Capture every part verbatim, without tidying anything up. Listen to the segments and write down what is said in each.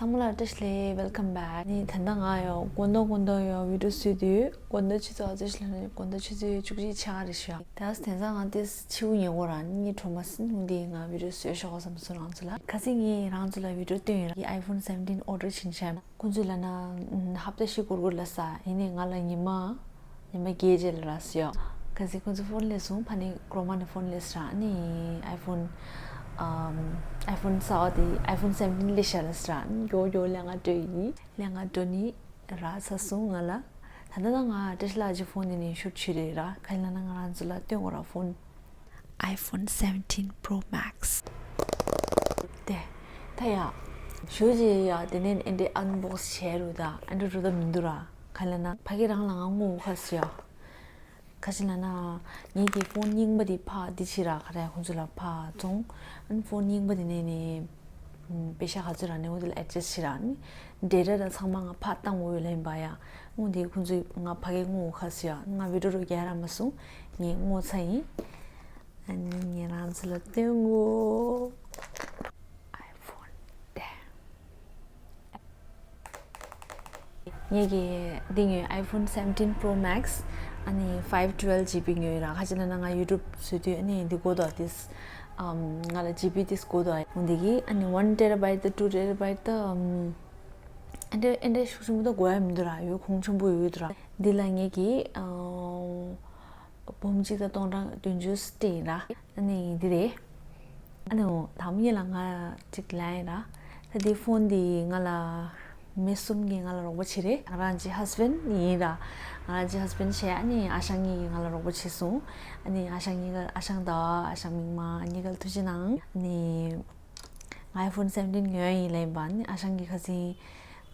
ཚང་མ་ལ་བཀྲ་ཤིས་བདེ་ལེགས། Welcome back. ནི་ད་ལྟ་ང་ཡོ་དགོང་དག་དགོང་དག་ཡོ་བི་ཌིའོ་བཟོས་དུས་དགོང་དག་ཆུ་ཚོད་ཨ་ཙི་ཞིག་ལ་ནི་དགོང་དག་ཆུ་ཚོད་བཅུ་གཅིག་ཆགས་རེད་ཤག་ད་དེང་སང་ང་ཏིས་ཕྱི་པོ་ཉལ་གོ་ར་ནི་ཁྲོ་མ་སྲིན་ནུང་དེ་ང་བི་ཌིའོ་བཟོས་ཤོག་བསམ་སོང་རང་ཚོ་ལ། ཁ་སང་ངས་རང་ཚོ་ལ་བི་ཌིའོ་སྟོན་ཡོད་ར། ཨའི་ཕོན་སེ་བེན་ཊིན་ཨོ་ཌར་ཕྱིན་ཤག་ཁོང་ཚོས་ལབ་ན་ཧབ་ཏ་བཞི་འགོར་འགོར་ལ་ས་ཡིན་ནས་ང་ལ་ཉི་མ་ཉི་མ་བརྒྱད་རྗེས་ལ་རག་སོང་ཡ། གལ་སྲིད་ཁོང་ཚོ་ཕོན་སླེབས་སོང་ཕ་ནི་ཀོ་རོ་མ་ནས་ཕོན་སླེབས་ར་ནི་ཨའི་ཕོན་ཨམ་ཨའི་ཕོན་གསར་པ་དེ་ཨའི་ཕོན་སེ་བེན་ཊིན་སླེབས་ཤག་ལ་སོང་ར་ནི་མགྱོགས་མགྱོགས་ལས་ང་འགྲོ་ཡིན་ལས་ང་འགྲོ་ནི་རག་ཚར་སོང་ང་ལ། ད་ལྟ་ད་ང་བཀྲ་ཤིས་ལགས་ཀྱི་ཕོན་དེ་ནས་ཤུཊ་བྱས་རེད་ར་ག་ལ་ན་ང་རང་ཚོ་ལ་སྟོན་དགོས་ར་ཕོན། iPhone seventeen Pro Max དེ། ད་ཡ། ཞུ་ཅི་ཡ་དེ་ནས་ཨེ་འདྲའི་ཨན་བོག་སི་བྱས་རུ་ད་ཨན་འདྲ་རུ་ད་མི་འདུག་ར། ག་ལ་ན་ཕ་གི་རང་ལ་ང་ངོ་ཁ་སི་ཡ། ཁ་ཅི་ལ་ན། ངེད་ཀྱི་ཕོན་རྙིང་པ་དེ་ཕ་དེ་ཕྱི་ར་ག་རེ་ཁོང་ཚོ་ལ་ཕ་བཙོང་། ཨན་ཕོན་རྙིང་པ་དེ་ནས་ནས། པེ་ཤ་ག་ཚོད་ར་ནས་འོ་དེ་ལ་ཨེ་ཌི་ཇེ་སི་ཊི་བྱས་ར་ནི། ཌེ་ཊ་ད་ཚང་མ་ང་ཕ་བཏང་འོ་ཡོད་ལ་ཡིན་པ་ཡ། འོ་དེ་ཁོང་ཚོས་ང་ཕ་གི་ངོ་ཁ་སི་ཡ་ང་བི་ཌིའོ་རུ་རྒྱག་ར་མ་སོང་། ངས་ངོ་ཚ་ཡིན། ཨ་ནི་ངས་རང་ཚོ་ལ་སྟོན་གོ་ཨའི་ཕོན་དེ། ངེད་ཀྱི་འདི་ངའི་iPhone seventeen Pro Max ཨ་ནི་five twelve GB ཉོས་ར། ཁ་ཅིག་ལ་ན་ང་YouTube བཟོས་དུས་ཨ་ནི་འདི་དགོས་དོ་དིས་ང་ལ་GB དིས་དགོས་དོ་འོ་འདི་གི་ཨ་ནི་one terabyte དང་two terabyte དང་ཨ་འདྲ་ཨ་འདྲ་ཤུགས་ཆེན་པོ་དང་དགོས་ཡ་མི་འདུག་ར། ཡོད་གོང་ཆེན་པོ་ཡོད་འདུག་ར། འདི་ལ་ངེད་ཀྱི་འབུམ་གཅིག་དང་སྟོང་ཕྲག་བདུན་ཅུ་སྟེང་ར། ཨ་ནི་འདི་རེད། ཨ་ནི་འོ་དང་པོ་ཉིད་ལ་ང་གཅིག་ལན་ར། ད་འདི་ཕོན་འདི་ང་ལ་མི་གསུམ་གྱིས་ང་ལ་རོགས་པ་བྱེད་རེད། ང་རང་གི་ཧས་བྷེན་ཌི་ཡིན་ར། ང་རང་གི་ཧས་བྷེན་ཌི་བྱས་ཨ་ནི་ཨ་ཞང་གཉིས་ཀྱིས་ང་ལ་རོགས་པ་བྱས་སོང་། ཨ་ནི་ཨ་ཞང་གཉིས་ཀ་ཨ་ཞང་ཟླ་བ་ཨ་ཞང་མིག་དམར་གཉིས་ཀ་ལ་ཐུགས་རྗེ་གནང་། ཨ་ནི་ང་iPhone seventeen ཉོས་ཡིན་ལབ་ཡིན་པ་ཨ་ནི་ཨ་ཞང་གིས་ཁ་སང་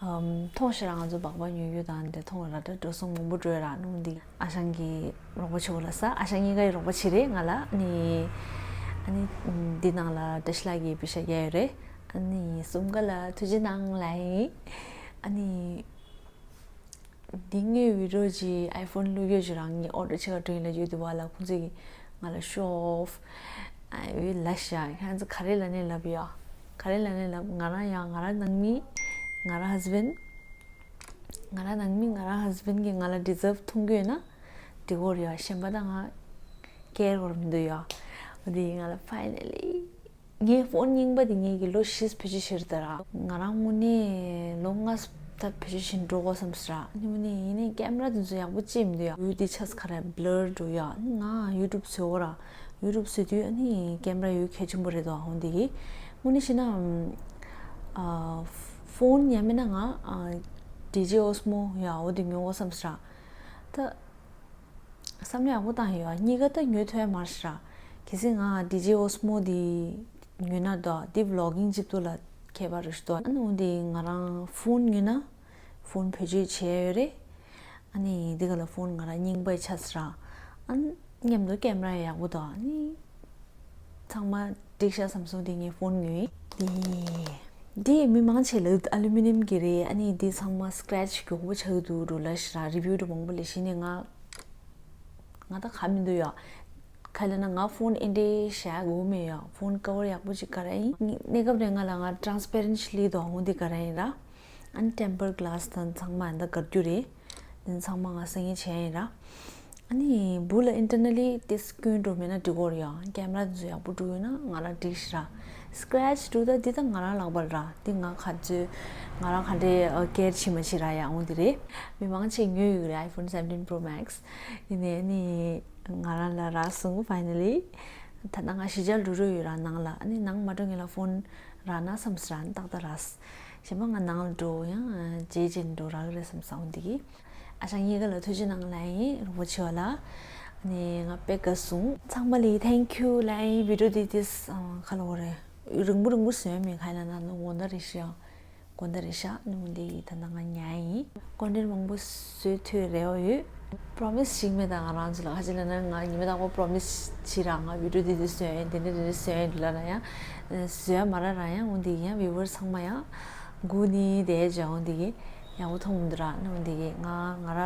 མཐོང་ཤེས་ར་ང་ཚོ་སྦག་སྦག་ཉོ་རྒྱུ་དང་དེ་མཐོང་ར་ད་འགྲོ་སོང་མང་པོ་འགྲོ་ར་ནོ་འདི། ཨ་ཞང་གིས་རོགས་པ་བྱེད་དགོས་ལ་ས་ཨ་ཞང་གཉིས་ཀ་ཡི་རོགས་པ་བྱེད་རེད་ང་ལ་ནི། ཨ་ནི་འདི་ནང་ལ་བཀྲ་ཤིས་ལགས་ཀྱིས་པེ་ཤ་རྒྱག་ཡོད་རེད། ཨ་ནི་གསུམ་ཀ་ལ་ཐུགས་རྗེ་གནང་ལ་ཡིན། ཨ་ནི་འདི་ངའི་བི་ཌིའོ་གི་iPhone བླུག་ཡོད་ཅིག་རང་ངའི་ཨོ་ཌར་ཆེ་ག་འགྲོ་ཡིན་ལ་ཡོད་དུ་བ་ལ་ཁོང་ཚོས་ཀྱིས་ང་ལ་ཤོ་ཨོཕ་ཨ་ཡོད་ལ་ཤ་ཁྱེད་ཚོ་ག་རེ་ལ་ནས་ལབ་ཡོད། ག་རེ་ལ་ནས་ལབ་ང་རང་ཡང་ང་རང་ནང་མི་ང་རང་ཧས་བྷེན་ཌི། ང་རང་ནང་མི་ང་རང་ཧས་བྷེན་ཌི་གིས་ང་ལ་ཌི་ཛརབ་མཐོང་གི་ཡོད་ན་འགྲིག་གོ་རེད་ཡ། གཞན་པ་ད་ང་ཀེར་གོ་ར་མི་འདུག་ཡ། འོ་དེ་ཡིས་ང་ལ་ཕའི་ནལ་ལི་ངའི་ཕོན་རྙིང་པ་དེ་ངེད་ཀྱི་ལོ་བཞི་བེད་སྤྱོད་བྱེད་རེད་ད་ར། ང་རང་དངོས་གནས་ལོ་ལྔ་ད་བེད་སྤྱོད་བྱེད་འགྲོ་གོ་བསམ་སོང་ར། དངོས་གནས་ཡིན་ནའི་ཀེམ་ར་དེ་ཚོ་ཡག་པོ་ཅིག་མི་འདུག་ཡ། ཡུལ་དེ་ཆ་ཚང་ག་རེ་བྷི་ལར་འགྲོ་ཡ། ང་ཡུ་ཊུབ་བཟོ་གོ་ར། ཡུ་ཊུབ་བཟོ་དུས་ཨ་ནི་ཀེམ་ར་ཡོད་གལ་ཆེན་པོ་རེད་དོ། འོ་འདི་གི་དངོས་གནས་བཤད་ན་ཨ་ཕོན་ཡང་མིན་ན་ང་ཨ་ཌི་ཇེ་ཨོ་སི་མོ་ཡ་འོ་དེ་ཉོ་གོ་བསམ་སོང་ར། ད་བསམ་བློ་ཡག་པོ་བཏང་ཡོད་ཨ། གཉིས་ཀ་ད་ཉོ་ཐུབ་ཡ་མ་རེད་ར། གལ་སྲིད་ང་ཌི་ཇེ་ཨོ་སི་མོ་དེ་ཉོས་ན་དོ་དེ་བི་ལོག་གིང་ཅིག་ཏུ་ལ་ཁྱད་པར་རེད་དོ། ཨ་ནི་འོ་དེ་ང་རང་ཕོན་ཉོས་ན་ཕོན་བེད་སྤྱོད་བྱས་ཡོད་རེད། ཨ་ནི་འདི་ག་ལ་ཕོན་ང་རང་རྙིང་པའི་ཆ་ཚ་ར། ཨ་ནི་མཉམ་དུ་ཀེམ་ར་ཡག་པོ་དང་ཨ་ནི་ཚང་མ་འགྲིག་ཤག་བསམ་སོང་དེ་ངས་ཕོན་ཉོས། དེ་དེ་མི་མང་ཆེ་ལ་ཨ་ལུ་མི་ནམ་གི་རེད། ཨ་ནི་དེ་ཚང་མ་སི་ཀེ་རེ་ཆི་མགྱོགས་པོ་ཆགས་འདུག་འགྲོ་ལ་ཤི་ར་རི་བིའུ་འགྲོ་མང་པོ་ལས་ཤི་ནས་ང་ང་ད་ག་མི་འདུག་ཡ། ག་ལ་ན་ང་ཕོན་ཨེ་འདྲའི་བཞག་དགོས་མེད་ཡ། ཕོན་ཀ་བར་ཡག་པོ་ཅིག་ག་ར་ཡིན། གནས་སྐབས་རེ་ང་ལ་ང་ཊ་རན་སི་པེ་རེན་ཊི་ལི་དོ་འོང་དེ་ག་ར་ཡིན་ར། ཨ་ནི་ཊེམ་པར་གི་ལཱ་སི་དང་ཚང་མ་ཨ་ནི་ད་དགར་རྒྱུ་རེད། དེ་ཚང་མ་ང་སང་ཉིན་བྱས་ཡིན་ར། ཨ་ནི་བུ་ལ་ཨིན་ཊར་ནལ་ལི་ཏིས་སྐྱོན་འགྲོ་མེད་ན་འགྲིག་གོ་རེད་ཡ། ཀེམ་ར་དེ་ཚོ་ཡག་པོ་འགྲོ་ཡོད་ན་ང་རང་འགྲིག་ཤི་ར། སི་ཀེ་རེ་ཆི་འགྲོ་ད་འདི་ད་ང་རང་ལག་པར་ར། འདི་ང་ག་ཚོད་ང་རང་ག་འདྲའི་ཀེར་བྱེད་མ་བྱེད་ར་ཡ་འོང་དེ་རེད། མི་མང་ཆེ་ཉོས་ཡོད་རེད་iPhone seventeen Pro Max། ཡིན་ནའི་ཨ་ནི་ང་རང་ལ་རག་སོང་ཕའི་ནལ་ལི། ད་ལྟ་ང་གཞིས་ཆགས་འགྲོ་རོགས་ཡོད་ར་ནང་ལ། ཨ་ནི་ནང་མ་འགྲོ་ངེད་ལ་ཕོན་རག་ན་བསམ་སོང་ར་ཏག་ཏག་རག་སོང་། གཞན་པ་ང་ནང་ལ་འགྲོ་ཡང་རྗེས་རྗེས་འགྲོ་རག་གི་རེད་བསམ་སོང་འདི་གི། ཨ་ཞང་གཉིས་ཀ་ལ་ཐུགས་རྗེ་གནང་ལ་ཡིན་རོགས་པ་བྱེད་པ་ལ། ཨ་ནི་ང་དཔེ་དགའ་སོང་། ཚང་མ་ལ་thank you ལ་ཡིན། བི་ཌིའོ་འདི་ཏིས་ཁ་ལོ་རེད། རིང་པོ་རིང་པོ་བཟོས་མེད་ག་ལ་ན་ནོ་དགོང་དག་རེད་ཤག་དགོང་དག་རེད་ཤག་ནུ་འདི་ད་ལྟ་ང་ཉལ་ཡིན། ཀོན་ཊེན་མང་པོ་བཟོས་ཐུབ་རེ་བ་ཡོད། པྲོ་མི་སི་ཞིག་མེད་ད་ང་རང་ཚོ་ལ་ཁ་ཅིག་ལ་ན་ང་ཉི་མ་དང་པོ་པྲོ་མི་སི་བྱེད་ར་ང་བི་ཌིའོ་འདི་འདི་བཟོས་ཡིན་དེ་འདྲ་དེ་འདྲ་བཟོས་ཡིན་ལ་ན་ཡང་བཟོས་མ་ར་ར་ཡང་འོ་འདི་ཡང་བི་ཝར་ཚང་མ་ཡང་སྒུག་ནི་དེ་ཇ་འོ་འདི་གི་ཡག་པོ་མཐོང་མི་འདུག་ར་ནུ་འདི་གི་ང་ང་ར་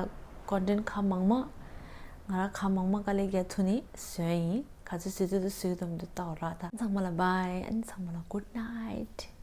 ཀོན་ཊེན་ཁ་མང་མ་ང་ར་ཁ་མང་མ་དཀའ་ལས་རྒྱག་ཐུབ་ནི་བཟོས་ཡིན། ག་ཚོད་བཟོས་ཐུབ་ད་བཟོས་ཐུབ་མི་འདུག་ལྟ་འོ་ར་ད་ཚང་མ་ལ་བྷའི། ཨ་ནི་ཚང་མ་ལ་གུཌ་ནའིཊ།